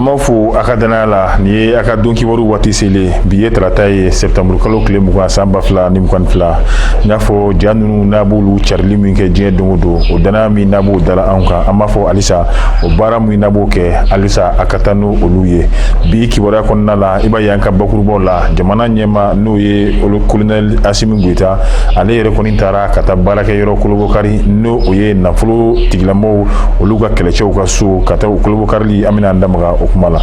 An b'aw fo a ka danaya la. Nin ye a ka don kibaru waati selen. Bi ye tarata ye, septembre kalo tile 20, san 2022. N y'a fɔ, ja ninnu n'a b'olu carili min kɛ diɲɛ don o don, o danaya min n'a b'o dala anw kan, an b'a fɔ halisa o baara min n'a b'o kɛ, halisa a ka taa n'o olu ye. Bi kibaruya kɔnɔna la, i b'a ye an ka bakurubaw la, jamana ɲɛmaa n'o ye colonel Asimi Goyita, ale yɛrɛ kɔni taara ka taa baarakɛyɔrɔ kolobokari, n'o o ye nafolo tigilamɔgɔw olu ka kɛlɛcɛw ka so, ka taa o kolobokarili. An bɛna an da maga o kuma la.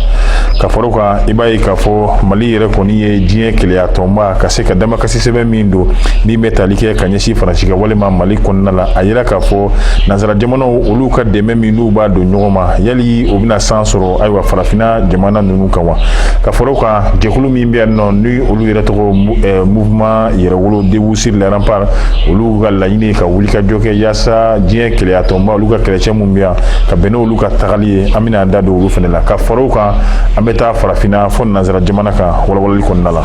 Ka fara o kan, i b'a ye k'a fɔ Mali yɛrɛ kɔni ye diɲɛ keleya tɔnba ka se ka damakasi sɛbɛn min don, min bɛ tali kɛ ka ɲɛsin Faransi ka wale ma Mali kɔnɔna la. A yira k'a fɔ nansara jamanaw olu ka dɛmɛ min n'u b'a don ɲɔgɔn ma, yali o bɛna san sɔrɔ ayiwa farafinna jamana ninnu kan wa? Ka fara o kan, jɛkulu min bɛ yan nɔ, ni olu yɛrɛ tɔgɔ Mouvement Yɛrɛwolo Debout sur les Remparts, olu ka laɲini ka wuli ka jɔ kɛ yaasa diɲɛ keleya tɔnba olu ka kɛlɛcɛ min bɛ yan, ka bɛn n'olu ka tagali ye. An bɛna an da don olu fana la. Ka fara o kan, an bɛ taa farafinna fo nansara jamana kan walawalali kɔnɔna la.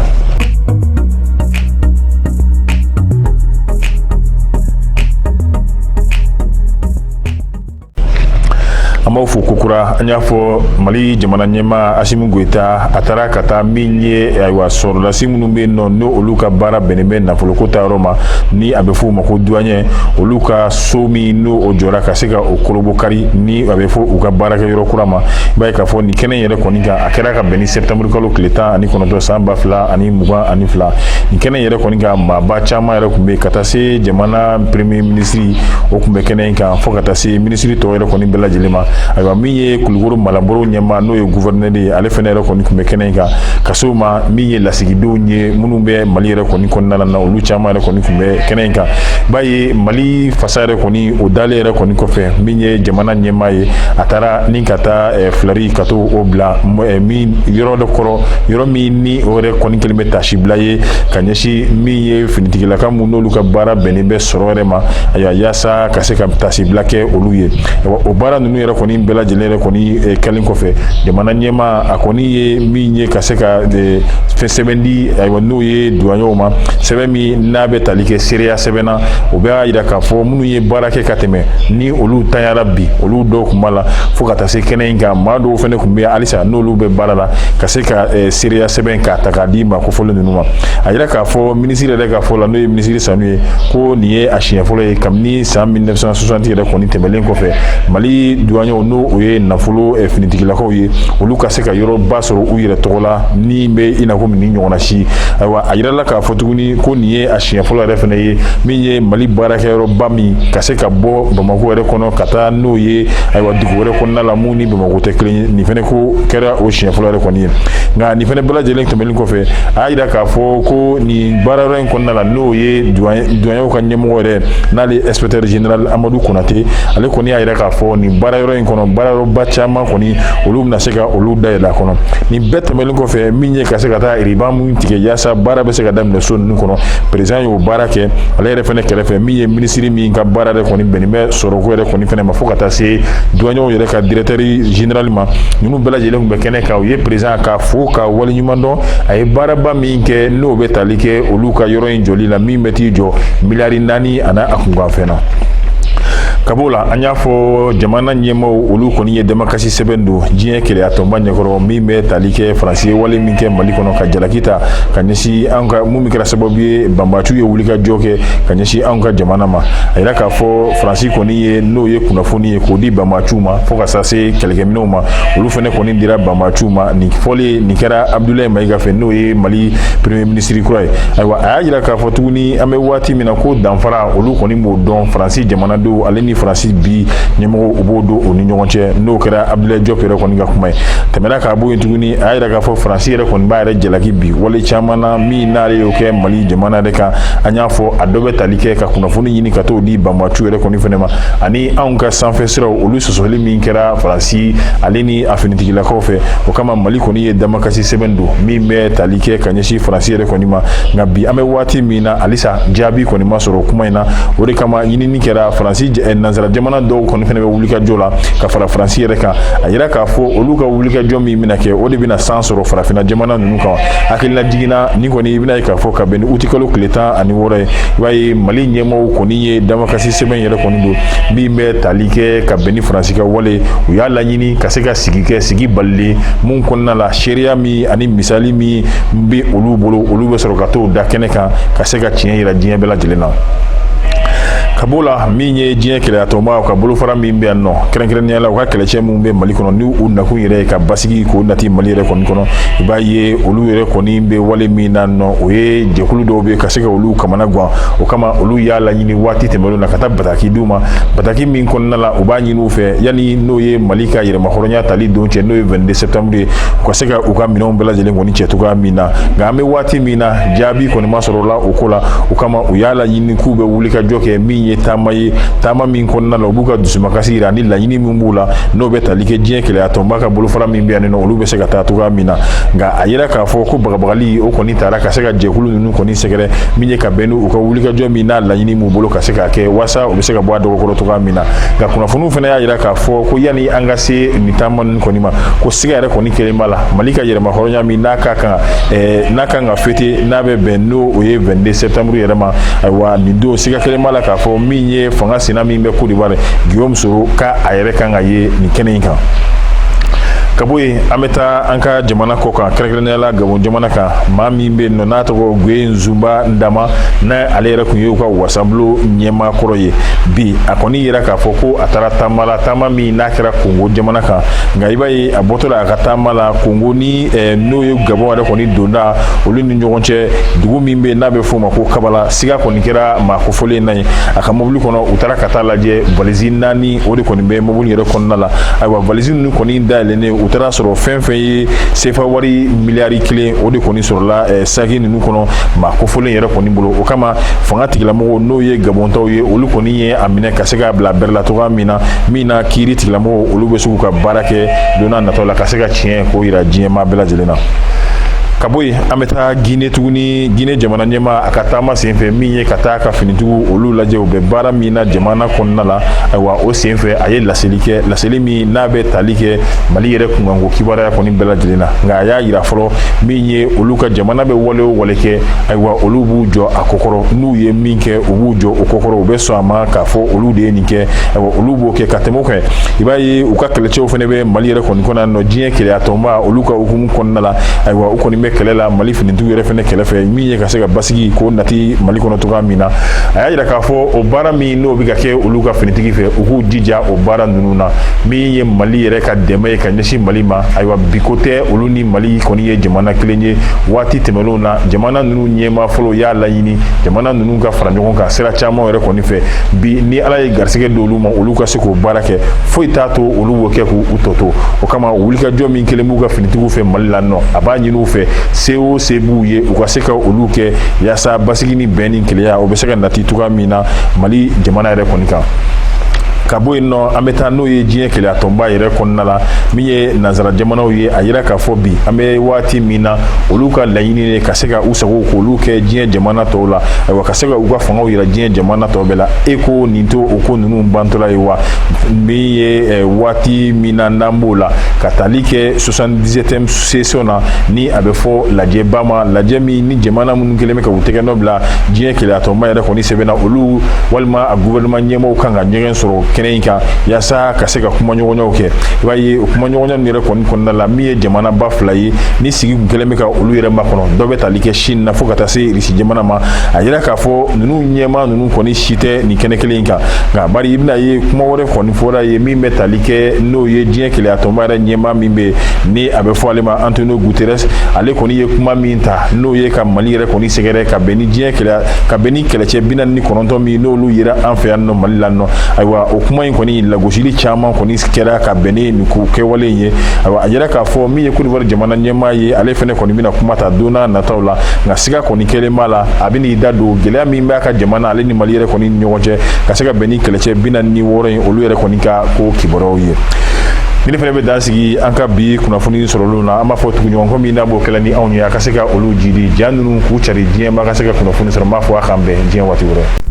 An b'aw fo kokura. An y'a fɔ, Mali jamana ɲɛmaa Asimi Goyita, a taara ka taa min ye, ayiwa, sɔrɔdasi minnu bɛ yen nɔ, n'o olu ka baara bɛnnen bɛ nafoloko ta yɔrɔ ma, ni a bɛ f'o ma ko douanier, olu ka so min n'o o jɔra, ka se ka o kolobokari, ni a bɛ fɔ u ka baarakɛyɔrɔ kura ma. I b'a ye k'a fɔ nin kɛnɛ yɛrɛ kɔni kan, a kɛra ka bɛn ni septembre kalo tile 19, san 2022. Nin kɛnɛ yɛrɛ kɔni kan, maaba caman yɛrɛ tun bɛ yen, ka taa se jamana premier ministre, o tun bɛ kɛnɛ in kan, fo ka taa se minisiri tɔw yɛrɛ kɔni bɛɛ lajɛlen ma. Ayiwa, min ye Kulukoro marabolo ɲɛmaa, n'o ye gouverneur ye, ale fana yɛrɛ kɔni tun bɛ kɛnɛ in kan. Ka s'o ma, min ye lasigidenw ye minnu bɛ Mali yɛrɛ kɔni kɔnɔna na, olu caman yɛrɛ kɔni tun bɛ kɛnɛ in kan. B'a ye Mali fasa yɛrɛ kɔni o dalen yɛrɛ kɔni kɔfɛ, min ye jamana ɲɛmaa ye, a taara ni ka taa fleur ka to o bila min yɔrɔ dɔ kɔrɔ, yɔrɔ min ni o yɛrɛ kɔni kɛlen bɛ tasibila ye ka ɲɛsin min ye finitigilaka mun n'olu ka baara bɛnnen bɛ sɔrɔ yɛrɛ ma. Ayiwa, yaasa ka se ka tasibila kɛ olu ye. O baara ninnu yɛrɛ kɔni bɛɛ lajɛlen yɛrɛ kɔni kɛlen kɔfɛ, jamana ɲɛmaa a kɔni ye min ye ka se ka fɛn sɛbɛn di, ayiwa, n'o ye duwanyew ma, sɛbɛn min n'a bɛ tali kɛ seereya sɛbɛn na. O b'a jira k'a fɔ minnu ye baara kɛ ka tɛmɛ, ni olu tanyara bi, olu dɔw tun b'a la, fo ka taa se kɛnɛ in kan maa dɔw fana tun bɛ yen halisa n'olu bɛ baara la, ka se ka seereya sɛbɛn k'a ta k'a di maa kofɔlen ninnu ma. A yira k'a fɔ minisiri yɛrɛ ka fɔ la, n'o ye minisiri Sanu ye, ko nin ye a siɲɛ fɔlɔ ye kabini san 1960 yɛrɛ kɔni tɛmɛlen kɔfɛ, Mali duwanyew, n'o o ye nafolo finitigilakaw ye, olu ka se ka yɔrɔba sɔrɔ u yɛrɛ tɔgɔ la ni bɛ i n'a ko nin ɲɔgɔnna si. Ayiwa, a yirala k'a fɔ tuguni ko nin ye a siɲɛ fɔlɔ yɛrɛ fana ye min ye Mali baarakɛyɔrɔba min ka se ka bɔ Bamakɔ yɛrɛ kɔnɔ ka taa n'o ye, ayiwa, dugu wɛrɛ kɔnɔna la mun ni Bamakɔ tɛ kelen ye. Nin fana ko kɛra o siɲɛ fɔlɔ yɛrɛ kɔni ye. Nka nin fana bɛɛ lajɛlen tɛmɛnen kɔfɛ, a y'a jira k'a fɔ ko nin baarayɔrɔ in kɔnɔna la, n'o ye duwanyew ka ɲɛmɔgɔ yɛrɛ, n'ale ye inspecteur général Amadu Konate, ale kɔni y'a jira k'a fɔ nin baarayɔrɔ in kɔnɔ, baarayɔrɔba caman kɔni, olu bɛna se ka olu dayɛlɛ a kɔnɔ. Nin bɛɛ tɛmɛnen kɔfɛ, min ye ka se ka taa ruban min tigɛ yaasa baara bɛ se ka daminɛ so ninnu kɔnɔ, président y'o baara kɛ. Ale yɛrɛ fana kɛrɛfɛ, min ye minisiri min ka baara yɛrɛ kɔni bɛnnen bɛ sɔrɔko yɛrɛ kɔni fana ma, fo ka taa se duwanyew yɛrɛ ka directeur général ma, ninnu bɛɛ lajɛlen tun bɛ kɛnɛ kan. U ye président ka fo ka waleɲuman dɔn, a ye baaraba min kɛ, n'o bɛ tali kɛ olu ka yɔrɔ in jɔli la, min bɛ t'i jɔ miliyari 4 a n'a a kunkanfɛn na. Ka b'o la, an y'a fɔ jamana ɲɛmaaw olu kɔni ye damakasi sɛbɛn don diɲɛ keleya tɔnba ɲɛkɔrɔ, min bɛ tali kɛ Faransi ye wale min kɛ Mali kɔnɔ, ka jalaki ta ka ɲɛsin an ka mun min kɛra sababu ye banbaciw ye wulikajɔ kɛ ka ɲɛsin anw ka jamana ma. A yira k'a fɔ Faransi kɔni ye n'o ye kunnafoni ye k'o di banbaciw ma, fo ka taa se kɛlɛkɛminɛw ma, olu fana kɔni dira banbaciw ma. Nin fɔlen nin kɛra Abdoulaye Maïga fɛ, n'o ye Mali premier ministre kura ye. Ayiwa, a y'a jira k'a fɔ tuguni, an bɛ waati min na, ko danfara olu kɔni b'o dɔn Faransi jamanadenw ale ni Faransi bi ɲɛmɔgɔw, u b'o dɔn u ni ɲɔgɔn cɛ. N'o kɛra Abdoulaye Diop yɛrɛ kɔni ka kuma ye. Tɛmɛna k'a bɔ yen tuguni, a y'a jira k'a fɔ Faransi yɛrɛ kɔni b'a yɛrɛ jalaki bi wale caman na min n'ale y'o kɛ Mali jamana yɛrɛ kan. An y'a fɔ, a dɔ bɛ tali kɛ ka kunnafoni ɲini ka t'o di banbaciw yɛrɛ kɔni fɛnɛ ma, ani anw ka sanfɛ siraw olu sɔsɔli min kɛra Faransi ale ni a finitigilakaw fɛ. O kama, Mali kɔni ye damakasi sɛbɛn don min bɛ tali kɛ ka ɲɛsin Faransi yɛrɛ kɔni ma. Nka bi an bɛ waati min na, halisa jaabi kɔni ma sɔrɔ kuma in na. O de kama ɲinini kɛra Faransi, nansara jamana dɔw kɔni fɛnɛ bɛ wulikajɔ la ka fara Faransi yɛrɛ kan. A yira k'a fɔ olu ka wulikajɔ wulikajɔ min bɛna kɛ, o de bɛna san sɔrɔ farafinna jamana ninnu kan. Hakilina jiginna nin kɔni, i bɛna ye k'a fɔ ka bɛn ni utikalo tile 16 ye, i b'a ye Mali ɲɛmaaw kɔni ye damakasi sɛbɛn yɛrɛ kɔni don min bɛ tali kɛ ka bɛn ni Faransi ka wale. U y'a laɲini ka se ka sigi kɛ, sigi balilen mun kɔnɔna la, seereya min ani misali min bɛ olu bolo, olu bɛ sɔrɔ ka t'o da kɛnɛ kan ka se ka tiɲɛ yira diɲɛ bɛɛ lajɛlen na. Ka b'o la, min ye diɲɛ kelenyatɔnba ka bolofara min bɛ yan nɔ, kɛrɛnkɛrɛnnenya la u ka kɛlɛcɛ minnu bɛ Mali kɔnɔ, ni u nakun yɛrɛ ye ka basigi k'o nati Mali yɛrɛ kɔni kɔnɔ, i b'a ye olu yɛrɛ kɔni bɛ wale min na nɔ, o ye jɛkulu dɔw bɛ ka se ka olu kamana gan. O kama olu y'a laɲini waati tɛmɛnenw na ka taa bataki d'u ma, bataki min kɔnɔna la u b'a ɲini u fɛ, yanni n'o ye Mali ka yɛrɛmahɔrɔnya tali don cɛ, n'o ye 22 septembre ye, u ka se ka u ka minɛnw bɛɛ lajɛlen kɔni cɛ cogoya min na. Nka an bɛ waati min na, jaabi kɔni ma sɔrɔ la o ko la. O kama u y'a laɲini k'u bɛ wuli ka jɔ kɛ, min ye taama ye, taama min kɔnɔna la u b'u ka dusumakasi yira ni laɲini min b'u la, n'o bɛ tali kɛ diɲɛ kelenyatɔnba ka bolofara min bɛ yan nɔ, olu bɛ se ka taa cogoya min na. Nka a yira k'a fɔ ko bagabagali o kɔni taara ka se ka jɛkulu ninnu kɔni sɛgɛrɛ, min ye ka bɛn n'u ka wulikajɔ min n'a laɲini m'u bolo ka se k'a kɛ walasa u bɛ se ka bɔ a dɔgɔkɔrɔ cogoya min na. Nka kunnafoniw fana y'a yira k'a fɔ ko yanni an ka se nin taama ninnu kɔni ma, ko siga yɛrɛ kɔni kelen b'a la, Mali ka yɛrɛmahɔrɔnya min n'a kan ka fêter, n'a bɛ bɛn n'o o ye 22 septembre yɛrɛ ma, ayiwa, nin don siga kelen b'a la k'a fɔ min ye fanga sina min bɛ Côte d'Ivoire, Guillaume Soro, k'a a yɛrɛ kan ka ye nin kɛnɛ in kan. Ka bɔ yen, an bɛ taa an ka jamana kɔ kan, kɛrɛnkɛrɛnnenya la Gabon jamana kan. Maa min bɛ yen nɔ n'a tɔgɔ Guy Nzumba Ndama, n'a ale yɛrɛ tun ye u ka wasabulon ɲɛmaa kɔrɔ ye, bi a kɔni yira k'a fɔ ko a taara taama la, taama min n'a kɛra Kongo jamana kan. Nka i b'a ye a bɔtɔ la a ka taama la Kongo ni n'o ye Gabon yɛrɛ kɔni donda, olu ni ɲɔgɔn cɛ, dugu min bɛ yen n'a bɛ f'o ma ko Kabala, siga kɔni kɛra maa kofɔlen na ye a ka mobili kɔnɔ. U taara ka taa lajɛ, valisi naani o de kɔni bɛ mobili yɛrɛ kɔnɔna la. Ayiwa, valisi ninnu kɔni dayɛlɛnnen, u taara sɔrɔ fɛn fɛn ye sefa wari miliyari 1, o de kɔni sɔrɔla saki ninnu kɔnɔ maa kofɔlen yɛrɛ kɔni bolo. O kama fanga tigilamɔgɔw, n'o ye Gabɔntaw ye, olu kɔni ye a minɛ ka se k'a bila bɛrɛ la cogoya min na kiiri tigilamɔgɔw olu bɛ se k'u ka baara kɛ don n'a nataw la ka se ka tiɲɛ k'o yira diɲɛ maa bɛɛ lajɛlen na. Ka bɔ yen, an bɛ taa Gine tuguni. Gine jamana ɲɛmaa, a ka taama senfɛ, min ye ka taa ka finitigiw olu lajɛ, u bɛ baara min na jamana kɔnɔna la, ayiwa, o senfɛ a ye laseli kɛ, laseli min n'a bɛ tali kɛ Mali yɛrɛ kunkanko kibaruya kɔni bɛɛ lajɛlen na. Nka a y'a yira fɔlɔ, min ye olu ka jamana bɛ wale o wale kɛ, ayiwa, olu b'u jɔ a kɔkɔrɔ. N'u ye min kɛ, u b'u jɔ o kɔkɔrɔ, u bɛ sɔn a ma k'a fɔ olu de ye nin kɛ, ayiwa, olu b'o kɛ. Ka tɛmɛ o kan, i b'a ye u ka kɛlɛcɛw fana bɛ Mali yɛrɛ kɔni kɔnɔ yan nɔ, diɲɛ keleya tɔnba olu ka hukumu kɔnɔna la. Ayiwa, u kɔni bɛ kɛlɛ la Mali finitigiw yɛrɛ fana kɛrɛfɛ, min ye ka se ka basigi k'o nati Mali kɔnɔ cogoya min na. A y'a yira k'a fɔ o baara min n'o bɛ ka kɛ olu ka finitigi fɛ, u k'u jija o baara ninnu na. Min ye Mali yɛrɛ ka dɛmɛ ye ka ɲɛsin Mali ma, ayiwa, bi ko tɛ, olu ni Mali kɔni ye jamana kelen ye. Waati tɛmɛnenw na, jamana ninnu ɲɛmaa fɔlɔ y'a laɲini jamana ninnu ka fara ɲɔgɔn kan sira caman yɛrɛ kɔni fɛ. Bi ni Ala ye garisɛgɛ don olu ma, olu ka se k'o baara kɛ, foyi t'a to olu b'o kɛ k'u tɔ to. O kama wulikajɔ min kelen b'u ka finitigiw fɛ Mali la nɔ, a b'a ɲini u fɛ, se o se b'u ye, u ka se ka olu kɛ yaasa basigi ni bɛn ni kelenya o bɛ se ka nati cogoya min na Mali jamana yɛrɛ kɔni kan. Ka bɔ yen nɔ, an bɛ taa n'o ye diɲɛ keleya tɔnba yɛrɛ kɔnɔna la, min ye nansara jamanaw ye. A yira k'a fɔ bi an bɛ waati min na, olu ka laɲini ye ka se ka u sago k'olu kɛ diɲɛ jamana tɔw la, ayiwa, ka se ka u ka fangaw yira diɲɛ jamana tɔw bɛɛ la. E ko nin to o ko ninnu bantɔla ye wa, min ye waati min na n'an b'o la ka tali kɛ 77e session na, ni a bɛ fɔ lajɛba ma, lajɛ min ni jamana minnu kɛlen bɛ ka u tɛgɛ nɔ bila diɲɛ keleya tɔnba yɛrɛ kɔni sɛbɛn na, olu walima a gouvernement ɲɛmɔgɔw kan ka ɲɔgɔn sɔrɔ kɛnɛ in kan yaasa ka se ka kumaɲɔgɔnyaw kɛ. I b'a ye o kumaɲɔgɔnya ninnu yɛrɛ kɔni kɔnɔna la, min ye jamanaba fila ye ni sigi kun kɛlen bɛ ka olu yɛrɛ makɔnɔ, dɔ bɛ tali kɛ Chine na fo ka taa se Irisi jamana ma. A yira k'a fɔ ninnu ɲɛmaa ninnu kɔni si tɛ nin kɛnɛ kelen in kan. Nka bari i bɛna ye kuma wɛrɛ kɔni fɔra ye min bɛ tali kɛ n'o ye diɲɛ keleya tɔnba yɛrɛ ɲɛmaa min bɛ, ni a bɛ fɔ ale ma Antonio Guterres, ale kɔni ye kuma min ta, n'o ye ka Mali yɛrɛ kɔni sɛgɛrɛ ka bɛn ni diɲɛ keleya, ka bɛn ni kɛlɛcɛ 49 min n'olu yera an fɛ yan nɔ Mali la nɔ. Ayiwa, o kuma in kɔni lagosili caman kɔni kɛra ka bɛn ni nin ko kɛwale in ye. Ayiwa, a yira k'a fɔ min ye Côte d'Ivoire jamana ɲɛmaa ye, ale fɛnɛ kɔni bɛna kuma ta don n'a nataw la. Nka siga kɔni kɛlen b'a la, a bɛn'i da don gɛlɛya min b'a ka jamana ale ni Mali yɛrɛ kɔni ni ɲɔgɔn cɛ, ka se ka bɛn ni kɛlɛcɛ 46 in olu yɛrɛ kɔni ka ko kibaruyaw ye. Ni ne fana bɛ dan sigi an ka bi kunnafoni sɔrɔlenw na. An b'a fɔ tuguɲɔgɔn min n'a b'o kɛla ni anw ye, a ka se ka olu jidi ja ninnu k'u cari diɲɛ ma, ka se ka kunnafoni sɔrɔ. N b'a fɔ a k'an bɛn diɲɛ waati wɛrɛ.